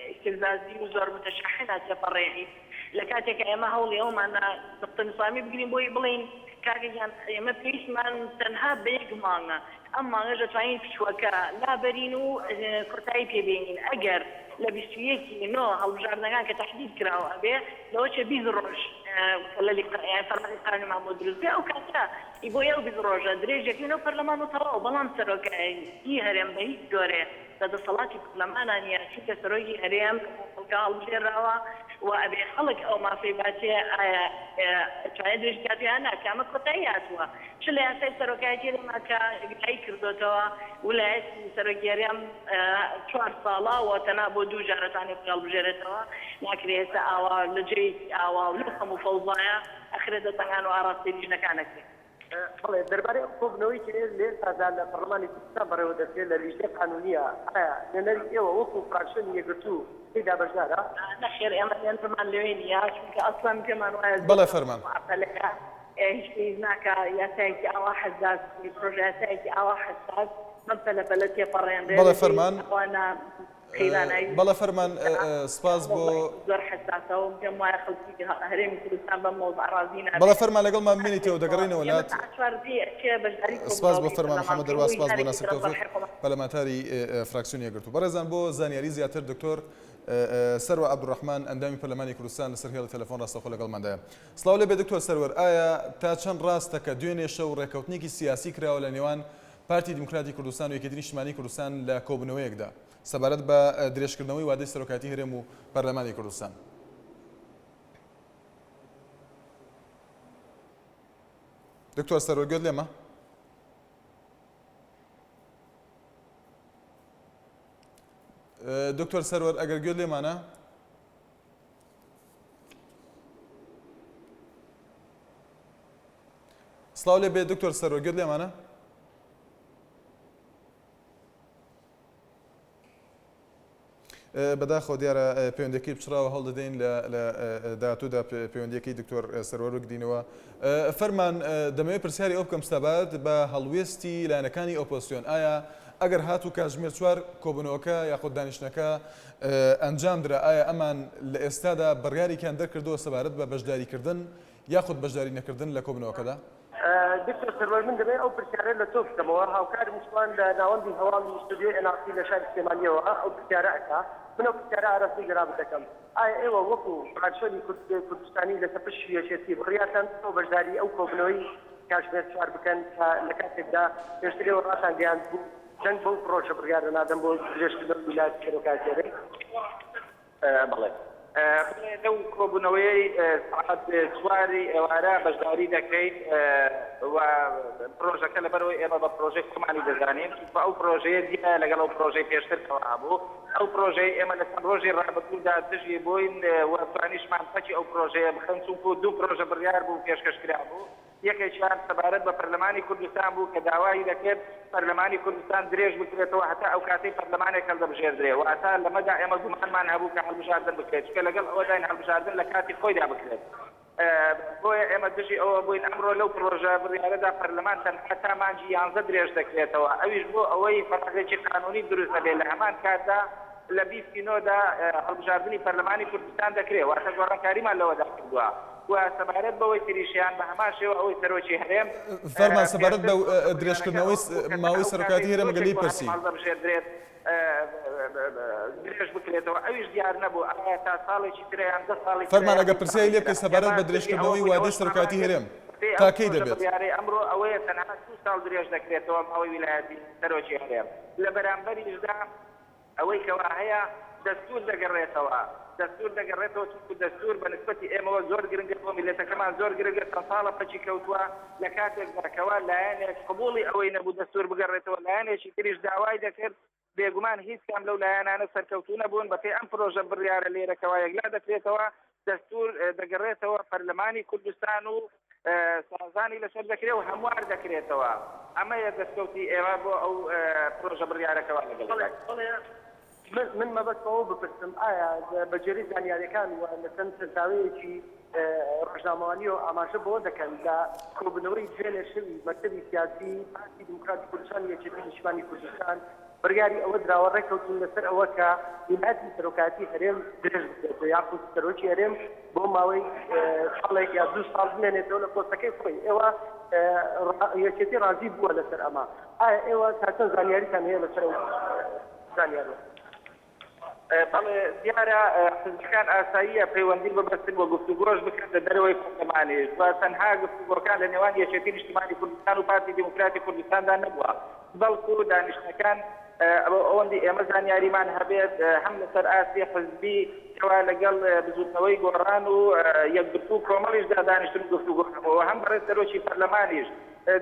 ئیستفزازی و زۆر متشحنە تێپەڕێنیت. لە کاتێکا ئێمە هەوڵی ئەوەمان دا نوقتە نوسامی بگرین بۆی بڵێین کاکە گیان ئێمە پێویستمان تەنها بە یەک مانگە ئەم مانگەش دەتوانین پشووەکە لابەرین و کۆتایی پێ بێنین ئەگەر لە 21 ی نۆ هەڵبژاردنەکان کە تەحدید کراوە ئەبێ لەوە چێ 20 ڕۆژ خەلەلی یان فەراغی قانونمان بۆ دروست بێ ئەو کاتە ئی بۆیە ئەو 20 ڕۆژە درێژەکەینەوە پەرلەمان و تەواو بەڵام سەرۆکایەتی هەرێم بە هیچ جۆرێ لە دەسەڵاتی پەرلەمانا نیە چونکە سەرۆکی هەرێم لە ناو خەڵکا هەڵبژێرراوە و ئەبێ خەڵک ئەو مافەی باتێ ئایا ئەتوانێ درێژ بکاتەوە یان نا کە ئەمە کۆتایی هاتووە چ لە یاسای سەرۆکایەتی هەرێما کە یەکلایی کردۆتەوە ولایەتی سەرۆکی هەرێم چوار ساڵە و تەنها بۆ دوو جار ئەتوانێ خۆی هەڵبژێرێتەوە ناکرێ ئێستا ئاوا لە جێیەکی ئاوا و لەو هەموو فەوزایە ئەخرێتە تەنگان و ئاڕاستەی لیژنەکان ئەکرێ. بەڵێ، دەربارەی ئەو کۆبوونەوەی کە لە ئێستادا لە پەرلەمانی کوردستان بەڕێوە دەچێت لە لیژنەی قانوونییە، ئایا نوێنەری ئێوە وەکوو فراکسیۆنی یەکگرتوو تێیدا بەشدارە؟ نەخێر ئێمە نوێنەرمان لەوێ نییە، چونکە ئەسڵەن پێمان وایە زۆر بەڵێ فەرمان. پەلەیە، هیچ پێویست ناکا یاسایەکی ئاوا حەساس، پرۆژە یاسایەکی ئاوا حەساس بەم پەلە پەلە تێپەڕێنرێ، بەڵێ لە جێی فەرمان. ئەوە نا. بەڵێ فەرمان سپاس بۆ بەڵێ فەرمان لەگەڵمان بمێنیتەوە دەگەڕێینەوە لات سپاس بۆ فەرمان محەممەد دەروا سپاس بۆ ناسر تۆفیق پەرلەمانتاری فراکسیۆنی یەکگرتوو بەڕێزان بۆ زانیاری زیاتر دکتۆر سەروە عەبدولڕەحمان ئەندامی پەرلەمانی کوردستان لەسەر هێڵی تەلەفۆن ڕاستەوخۆ لەگەڵماندایە سڵاو لێ بێ دکتۆر سەروەر ئایا تا چەند ڕاستە کە دوێنێ شەو ڕێککەوتنێکی سیاسی کراوە لە نێوان پارتی دیموکراتی کوردستان و یەکێتی نیشتمانی کوردستان لە کۆبوونەوەیەکدا سەبارەت بە درێژکردنەوەی وادەی سەرۆکایەتی هەرێم و پەرلەمانی کوردستان. دکتۆر سەروەر گوێت لێمە؟ دکتۆر سەروەر ئەگەر گوێت لێمانە سڵاو لێ بێ دکتۆر سەروەر گوێت لێمانە؟ بەداخەوە دیارە پەیوەندەکەی پچڕاوە هەڵدەدەین لە داهاتوودا پەیوەندیەکەی دکتۆر سەروەر بگرینەوە فەرمان دەمەوێت پرسیاری ئەو بکەم سەبارەت بە هەڵوێستی لایەنەکانی ئۆپۆزسیۆن ئایا ئەگەر هاتوو کاتژمێر چوار کۆبوونەوەکە یاخود دانیشتنەکە ئەنجام درا ئایا ئەمان لە ئێستادا بڕیارێکیان دەرکردووە سەبارەت بە بەشداریکردن یاخود بەشداری نەکردن لە کۆبوونەوەکەدا؟ دکتۆر سەروەر من دەمەوێت ئەو پرسیارە لە تۆ بکەمەوە، هاوکارم شوان لە ناوەندی هەواڵی ستۆدیۆی ئێن ئاڕ تی لە شاری سلێمانییەوە ئەو پرسیارە ئەکا، من ئەو پرسیارە ئاراستەی جەنابت دەکەم، ئایا ئێوە وەکو فراکسیۆنی کوردستانی لەسەر پشتی یەکێتی بڕیارتان داوە بەشداری ئەو کۆبوونەوەی کاتژمێر چوار بکەن کە لە کاتێکدا پێشتر ئێوە ڕاتانگەیاندبوو دەنگ بەو پڕۆژە بڕیارە نادەن بۆ درێژکردنەوەی ویلایەتی سەرۆکایەتی هەرێم؟ بەڵێ بەڵێ لەو کۆبوونەوەیەی سەعات چواری ئێوارە بەشداری دەکەین و پرۆژەکە لەبەرەوەی ئێمە بە پرۆژەی خۆمانی دەزانین چونکە ئەو پرۆژەیە جیایە لەگەڵ ئەو پرۆژەی پێشتر کەوا هەبوو ئەو پرۆژەی ئێمە لە چەند ڕۆژی ڕابردوودا دژی بووین و توانیشمان پەکی ئەو پرۆژەیە بخەین چونکو دوو پرۆژە بڕیار بوو پێشکەش کرابوو یەکێکیان سەبارەت بە پەرلەمانی کوردستان بوو کە داوای دەکرد پەرلەمانی کوردستان درێژ بکرێتەوە هەتا ئەو کاتەی پەرلەمانێک هەڵدەبژێردرێ، واتە لەمەدا ئێمە گومانمان هەبوو کە هەڵبژاردن بکرێت، چونکە لەگەڵ ئەوەداین هەڵبژاردن لە کاتی خۆیدا بکرێت. بۆیە ئێمە دژی ئەوە بووین ئەمڕۆ لەو پڕۆژە بڕیارەدا پەرلەمان تەنها تا مانگی یانزە درێژ دەکرێتەوە ئەویش بۆ ئەوەی فەراغێکی قانونی دروست نەبێت لە هەمان کاتدا لە بیستی نۆدا هەڵبژاردنی پەرلەمانی کوردستان دەکرێت واتە گۆڕانکاریمان لەوەدا کردووە و سەبارەت بەوەی تریشیان بە هەمان شێوە ئەوەی سەرۆکی هەرێم فەرمان سەبارەت پێشتر بە پڕۆژە بڕیارەکە درێژکردنەوەی ئەوە بوو کە تا ماوەی ئەو سەرۆکایەتی کاتەی هەرێم ئەگەر سەرۆکێک لێی بۆ هەرێم پرسی. هەڵدەبژێردرێت درێژ بکرێتەوە ئەویش دیار نەبوو ئایا تا ساڵێکی ترە یان دە ساڵی ترە فەرمان یان ئەگەر 20 پرسیاری ساڵی لێ ترە بکەی سەبارەت ئێمە بە دژی ئەوە درێژکردنەوەی بووین وادەی ئەوەشمان سەرۆکایەتی ڕاگرت هەرێم بەپێی تا ئەو کەی پڕۆژە دەبێت؟ بڕیارەی ئەمڕۆ ئەوەیە تەنها دوو ساڵ درێژ دەکرێتەوە ماوەی ویلایەتی سەرۆکی هەرێم لە بەرامبەریشدا ئەوەی کەوا هەیە دەستور دەگەڕێتەوە، دەستور دەگەڕێتەوە چونکو دەستور بە نسبەتی ئێمەوە زۆر گرنگە بۆ میللەتەکەمان زۆر گرنگە چەند ساڵە پەکی کەوتووە لە کاتێکدا کەوا لایەنێک قبوڵی ئەوەی نەبوو دەستور بگەڕێتەوە لایەنێکی تریش داوای دەکرد بێگومان هیچ کام لەو لایەنانە سەرکەوتوو نەبوون بەپێی ئەم پرۆژە بڕیارە لێرە کەوا یەکلا دەکرێتەوە دەستور دەگەڕێتەوە پەرلەمانی کوردستان و سازانی لەسەر دەکرێ و هەموار دەکرێتەوە. ئەمەیە دەستکەوتی ئێوە بۆ ئەو پرۆژە بڕیارە کەوا لەگەڵی بەڵێ داین. بەڵێ من من مەبەستمە ئەوە بپرسم ئایا بە گوێرەی زانیاریەکان و لە چەند سەرچاوەیەکی ڕۆژنامەوانیەوە ئاماژە بەوە دەکەن لە کۆبوونەوەی دوێنێ شەوی مەکتەبی سیاسی پارتی دیموکراتی کوردستان و یەکێتی نیشتمانی کوردستان بڕیاری ئەوە دراوە ڕێککەوتوون لەسەر ئەوە کە ویلایەتی سەرۆکایەتی هەرێم درێژ بکرێتەوە یاخود سەرۆکی هەرێم بۆ ماوەی ساڵێک یا دوو ساڵ بمێنێتەوە لە پۆستەکەی خۆی ئێوە یەکێتی ڕازی بووە لەسەر ئەمە ئایا ئێوە تا چەند زانیاریتان هەیە لەسەر ئەو زانیاریە؟ بەڵێ دیارە حزبەکان ئاساییە پەیوەندی ببەستن و گفتوگۆش بکەن لە دەرەوەی پەرلەمانیش و تەنها گفتوگۆکان لە نێوان یەکێتی نیشتمانی کوردستان و پارتی دیموکراتی کوردستاندا نەبووە بەڵکو دانیشتنەکان ئەوەندی ئێمە زانیاریمان هەبێت هەم لەسەر ئاستی حزبی کەوا لەگەڵ بزوتنەوەی گۆڕان و یەکگرتوو کۆمەڵیشدا دانیشتن و گفتوگۆ هەبووە هەم بەڕێز سەرۆکی پەرلەمانیش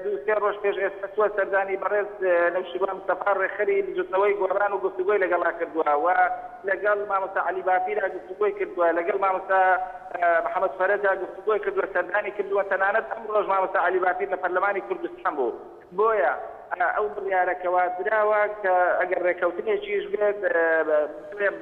دوو سێ ڕۆژ پێش ئێستا چووە سەردانی بەڕێز نەوشیروان مستەفا ڕێکخەری بزوتنەوەی گۆڕان و گفتوگۆی لەگەڵا کردووە و لەگەڵ مامۆستا عەلی باپیرا گفتوگۆی کردووە لەگەڵ مامۆستا محەمەد فەرەجا گفتوگۆی کردووە سەردانی کردووە تەنانەت ئەمڕۆش مامۆستا عەلی باپیر لە پەرلەمانی کوردستان بوو بۆیە ئەو بڕیارە کەوا دراوە کە ئەگەر ڕێککەوتنێکیش بێت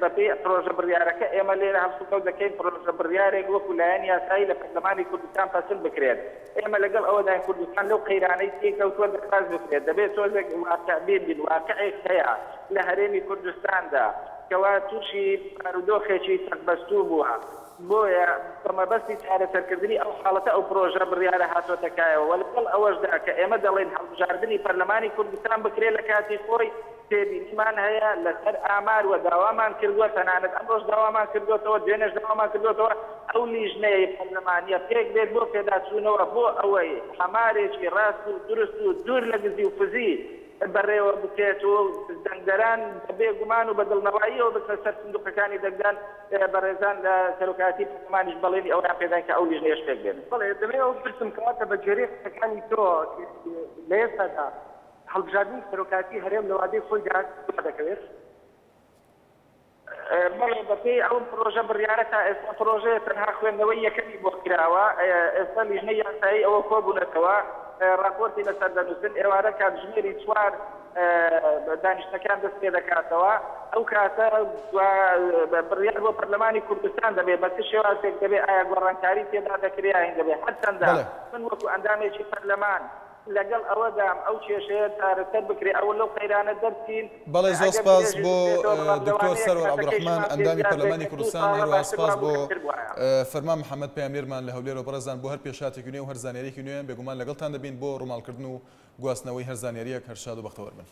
بەپێی پرۆژە بڕیارەکە ئێمە لێرە هەڵسوکەوت دەکەین پرۆژە بڕیارێک وەکو لایەن یاسایی لە پەرلەمانی کوردستان پەسند بکرێت ئێمە لەگەڵ ئەوەداین کوردستان لەو قەیرانەی تێی کەوتووە دەرباز بکرێت، دەبێت تۆزێک واقعبین بین، واقعێک هەیە لە هەرێمی کوردستاندا کەوا تووشی بارودۆخێکی چەقبەستوو بووە، بۆیە بە مەبەستی چارەسەرکردنی ئەو حاڵەتە ئەو پرۆژە بڕیارە هاتۆتە کایەوە و لەگەڵ ئەوەشدا کە ئێمە دەڵێین هەڵبژاردنی پەرلەمانی کوردستان بکرێت لە کاتی خۆی، تێبینیمان هەیە لەسەر ئامار و داوامان کردووە، تەنانەت ئەمڕۆش داوامان کردووەتەوە، دوێنێش داوامان کردووەتەوە ئەو لیژنەیەی پەرلەمانییە پێکبێت بۆ پێداچوونەوە بۆ ئەوەی ئامارێکی ڕاست و دروست و دوور لە گزی و فزی بەڕێوە بچێت و دەنگدەران بە بێ گومان و بە دڵنەواییەوە بچنە سەر سندوقەکانی دەنگدان، بەڕێزان لە سەرۆکایەتی پەرلەمانیش بەڵێنی ئەوەیان پێداین کە ئەو لیژنەیەش پێکبێنن. بەڵێ دەمەوێت ئەوە بپرسم کەواتە بە گوێرەی قسەکانی تۆ لە ئێستادا هەڵبژاردنی سەرۆکایەتی هەرێم لە وادەی خۆیدا دوا دەکەوێت؟ بەڵێ، بەپێی ئەو پڕۆژە بڕیارە تا ئێستا پڕۆژەیە تەنها خوێندنەوەی یەکەمی بۆ کراوە، ئێستا لیژنەی یاسایی ئەوە کۆبوونەتەوە ڕاپۆرتی لەسەر دەنووسن، ئێوارە کاتژمێری چوار دانیشتنەکان دەست پێدەکاتەوە، ئەو کاتە بڕیار بۆ پەرلەمانی کوردستان دەبێت بە چ شێوازێک دەبێت، ئایا گۆڕانکاری تێدا دەکرێت یان دەبێت، هەرچەندە من وەکو ئەندامێکی پەرلەمان لەگەڵ ئەوەدام ئەو کێشەیە چارەسەر بکرێت، ئەوە لەو قەیرانە دەرچین، بەڵێ زۆر ئەگەر سپاس درێژیش بۆ بکرێتەوە، بەڵام دکتۆر لەوانەیە سەروەر عەبدولڕەحمان کاتەکەیشمان پێ ئەندامی زیاد بێت پەرلەمانی کە دوو کوردستان، ساڵە هەروەها باشتر سپاس وابوو بۆ کەمتر بوایە. فەرمان محەمەد پەیامنێرمان لە هەولێرەوە بەڕێزان بۆ هەر پێشهاتێکی نوێ و هەر زانیاریەکی نوێ بێگومان لەگەڵتان دەبین بۆ ڕووماڵکردن و گواستنەوەی هەر زانیاریەک هەر شاد و بەختەوەر بن.